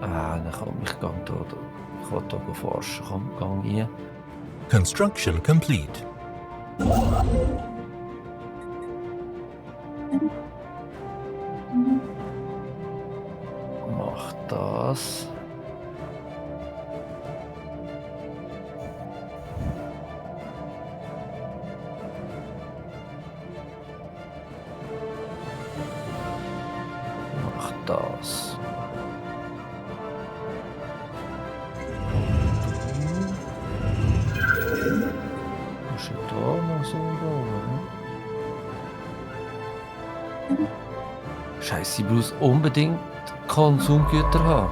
Dann komm, ich gehe hier forschen. Komm, gang rein. Construction complete. Mach das. Mach das. Was ist da noch so bauen? Scheiße, ich muss unbedingt Konsumgüter haben.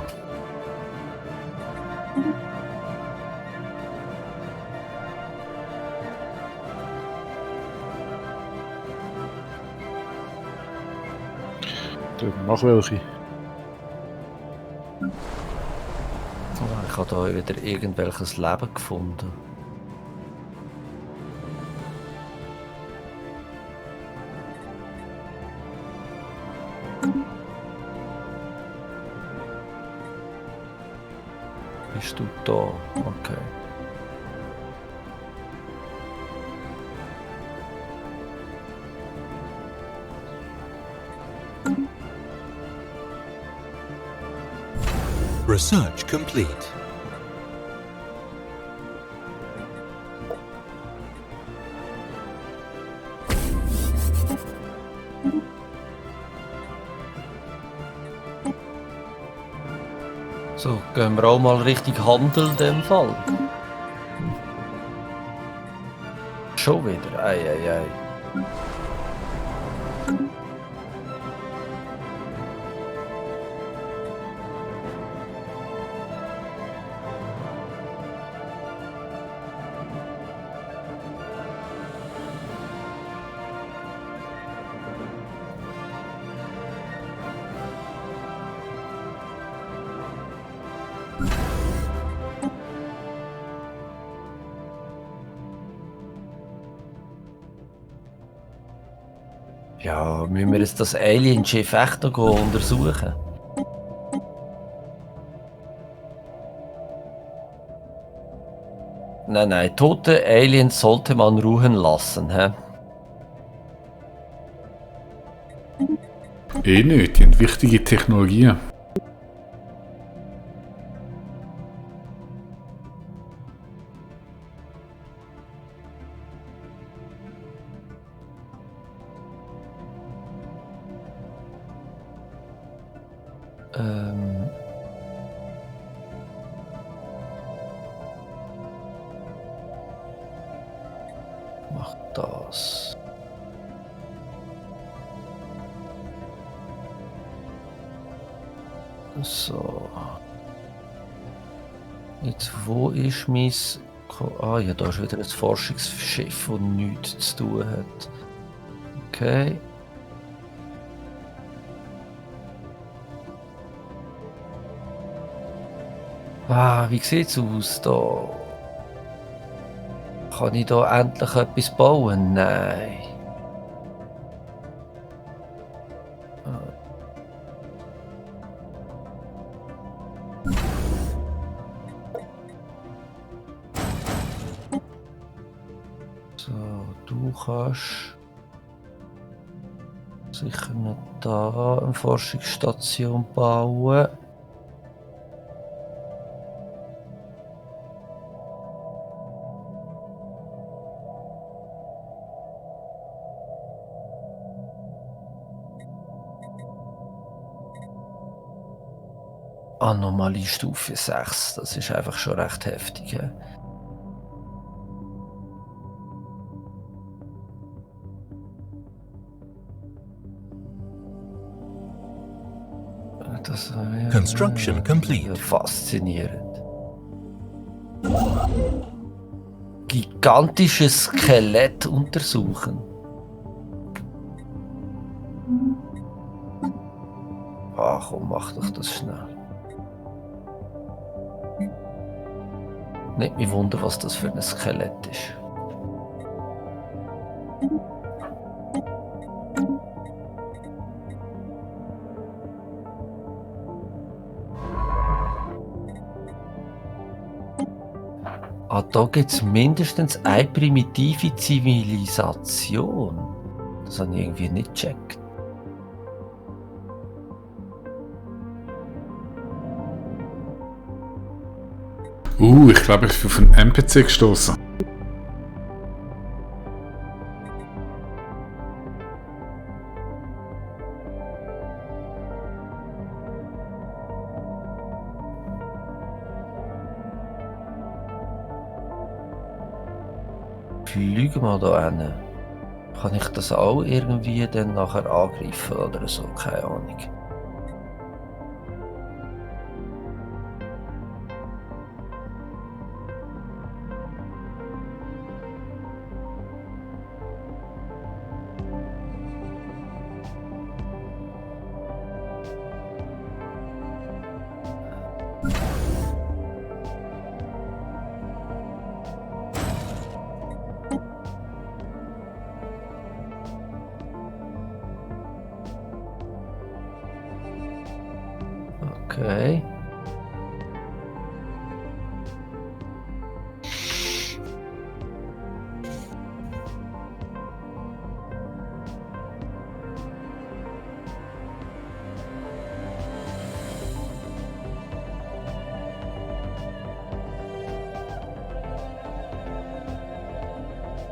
Mach welche. Ich habe hier wieder irgendwelches Leben gefunden. Bist du da? Okay. Research complete. So, gehen wir auch mal richtig Handel in dem Fall. Schon wieder, ei. Ja, müssen wir jetzt das Alien-Schiff echt noch untersuchen? Nein, tote Aliens sollte man ruhen lassen, hä? Nicht, die haben wichtige Technologien. Mach das. So. Jetzt, wo ist mein... ja, da ist wieder ein Forschungsschiff, das nichts zu tun hat. Okay. Wie sieht's aus da? Kann ich da endlich etwas bauen? Nein. So, du kannst sicher noch da eine Forschungsstation bauen. Anomalie Stufe 6, das ist einfach schon recht heftig. Ja? Das Construction complete. Faszinierend. Gigantisches Skelett untersuchen. Ach komm, mach doch das schnell. Nicht mich wundern, was das für ein Skelett ist. Ah, da gibt es mindestens eine primitive Zivilisation. Das habe ich irgendwie nicht gecheckt. Ich glaube, ich bin auf einen NPC gestoßen. Fliegen wir da hin. Kann ich das auch irgendwie dann nachher angreifen oder so? Keine Ahnung. Okay.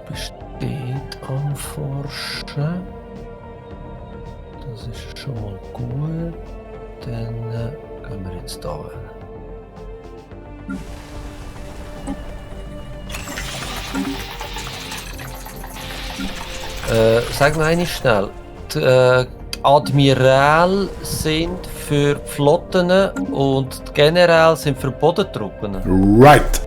Besteht am Forschen. Das ist schon mal gut. Dann gehen wir jetzt da hin. Sag mir eine schnell. Die Admiral sind für die Flotten und die Generäle sind für Bodentruppen. Right!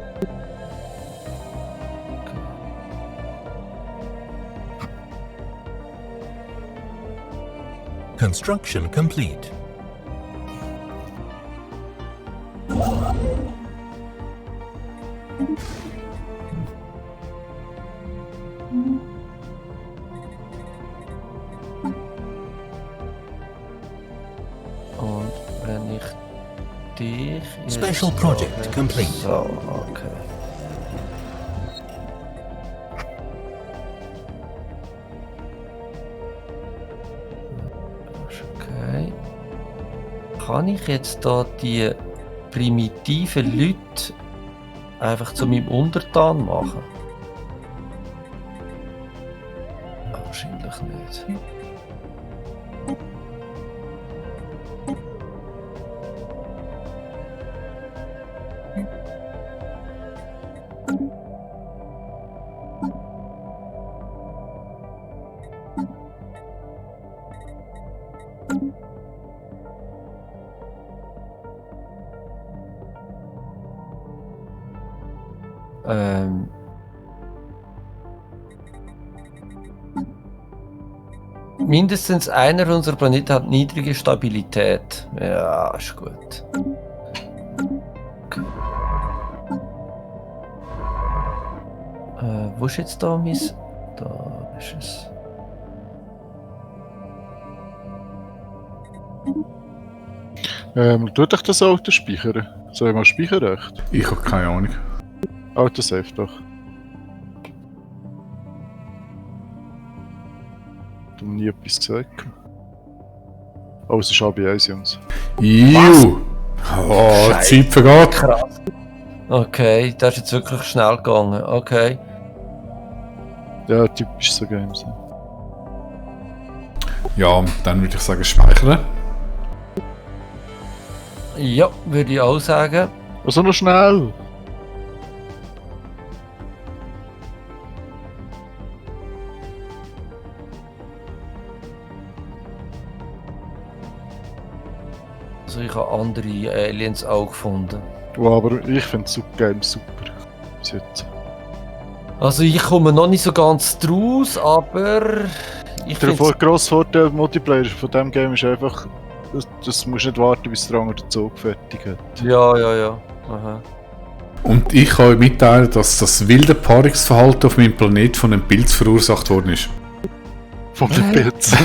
Construction complete. Und wenn ich dich jetzt Special project sage- complete. So, okay. Das ist okay. Kann ich jetzt da die primitiven Leute einfach zu meinem Untertan machen? Wahrscheinlich nicht. Mindestens einer unserer Planeten hat niedrige Stabilität. Ja, ist gut. Okay. Wo ist jetzt da mein... Da ist es. Tut euch das Auto speichern? Soll ich mal Speicherrecht? Ich habe keine Ahnung. Autosave doch. Du hast nie etwas gesagt. Oh, es ist ABS, Jungs. Juhu! Oh, Scheiße. Zeit vergeht. Krass. Okay, das ist jetzt wirklich schnell gegangen. Okay. Ja, typisch so Games. Ja, dann würde ich sagen, speichern. Ja, würde ich auch sagen. Also noch schnell! Also ich habe andere Aliens auch gefunden. Oh, aber ich finde Games super. Bis jetzt. Also ich komme noch nicht so ganz draus, aber ich Der finde grosse Vorteil Multiplayer von diesem Game ist einfach, das musst nicht warten, bis der andere den Zug fertig hat. ja. Aha. Und ich kann euch mitteilen, dass das wilde Paarungsverhalten auf meinem Planet von einem Pilz verursacht worden ist. Von den Pilzen.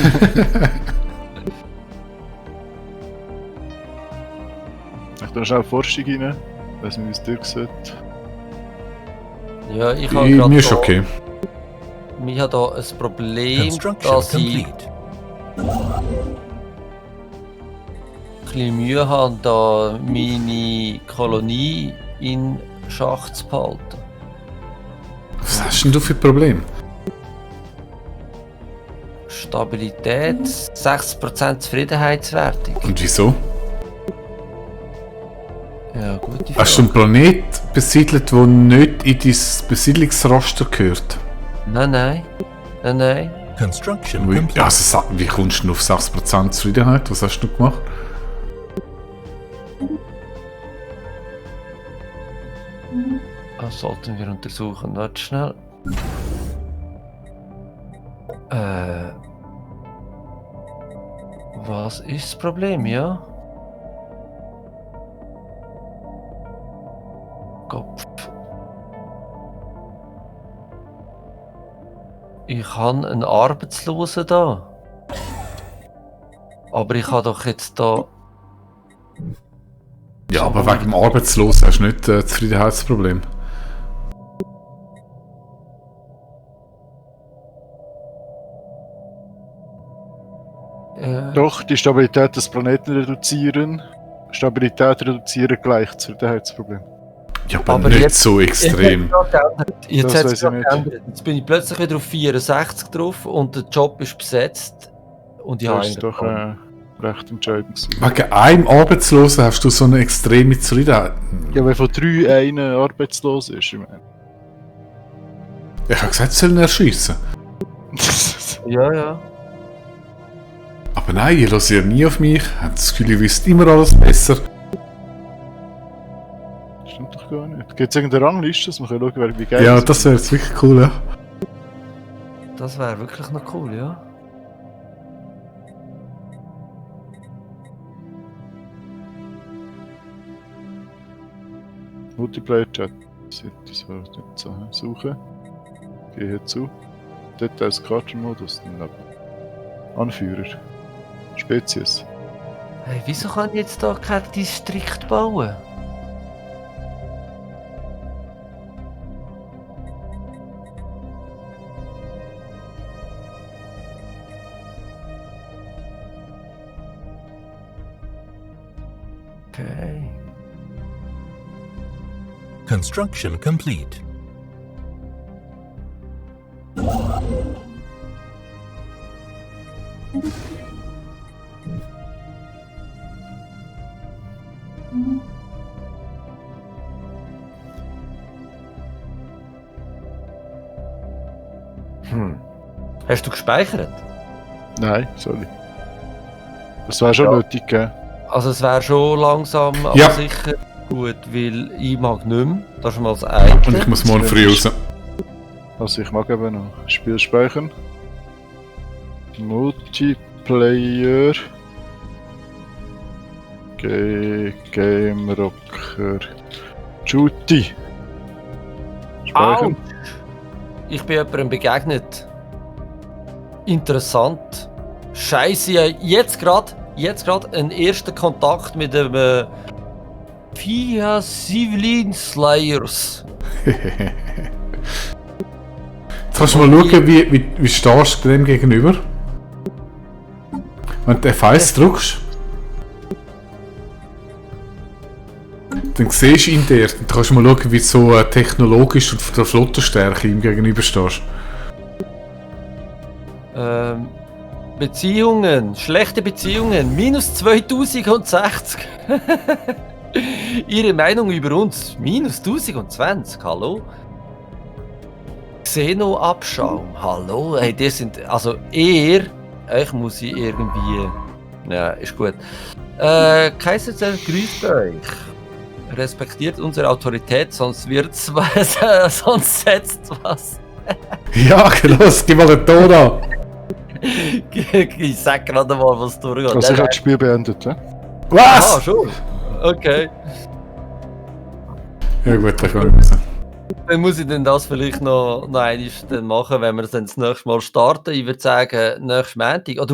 Ich tue schnell Forschung rein. Ich weiß nicht, wie es dir sieht. Ja, ich habe Mir gerade ist okay. Ich habe hier ein Problem, Construction dass ich complete. ein bisschen Mühe habe, da meine Kolonie in Schach zu behalten. Was hast denn du für ein Problem? Stabilität, 60% Zufriedenheitswertung. Und wieso? Ja, gute Frage. Hast du einen Planet besiedelt, der nicht in dein Besiedlungsraster gehört? Nein. Construction Wie, complete. also, wie kommst du denn auf 6% Zufriedenheit? Was hast du gemacht? Das sollten wir untersuchen. Warte schnell. Was ist das Problem, ja? Kopf. Ich habe einen Arbeitslosen da. Aber ich habe doch jetzt da. Ja, aber wegen dem Arbeitslosen hast du nicht ein Zufriedenheitsproblem. Doch, die Stabilität des Planeten reduzieren. Stabilität reduzieren gleich Zufriedenheitsproblem. Ja, aber Aber nicht jetzt- so extrem. Jetzt Das hat weiss es ich nicht. geändert. Jetzt bin ich plötzlich wieder auf 64 drauf und der Job ist besetzt. Und ich habe Das ist eigentlich doch gar- recht entscheidend gewesen. Wegen einem Arbeitslosen hast du so eine extreme Zufriedenheit. Ja, wenn von 3 einer arbeitslos ist, ich meine. Ich habe gesagt, sie sollen erschiessen. Ja. Aber nein, ihr hört ja nie auf mich. Habt das Gefühl, ihr wisst immer alles besser. Stimmt doch gar nicht. Gibt es irgendeine Rangliste, dass man schauen kann, wie geil Ja, es das ist? wäre jetzt wirklich cool, ja. Das wäre wirklich noch cool, ja. Multiplayer-Chat. Sollte ich so nicht so suchen. Gehe hier zu. Details Kartenmodus. Dann ab. Anführer. Spezies. Hey, wieso kann ich jetzt da kein Distrikt bauen? Okay. Construction complete. Hast du gespeichert? Nein, sorry. Das wäre schon Ja. nötig, gell? Also es wäre schon langsam, aber Ja. sicher gut, weil ich mag nicht mehr. Das ist mal das eine. Und ich muss morgen früh raus. Also ich mag eben noch. Spiel speichern. Multiplayer. Game Rocker. Shooty. Speichern. Ich bin jemandem begegnet. Interessant. Scheiße, ich habe jetzt gerade einen ersten Kontakt mit dem Pia Civilian Slayers. Jetzt kannst du mal schauen, wie stehst du dem gegenüber. Wenn du F1 drückst, dann siehst du ihn dort. Dann kannst du mal schauen, wie du so technologisch und von der Flottenstärke ihm gegenüber stehst. Beziehungen, schlechte Beziehungen, minus 2060. Ihre Meinung über uns, minus 1020, hallo? Xeno-Abschaum, hallo? Hey, die sind, also euch muss ich irgendwie, ja, ist gut. Kaiserzell grüßt euch. Respektiert unsere Autorität, sonst wird's was, sonst setzt was. Ja, los, gib mal den Ton an. Ich sag gerade mal, was durchgeht. Also ich habe das Spiel beendet, ja? Was? Ah, schon? Okay. Ja gut, dann kann ich raus. Dann muss ich dann das vielleicht noch einmal dann machen, wenn wir dann das nächste Mal starten. Ich würde sagen, nächstes Montag. Oder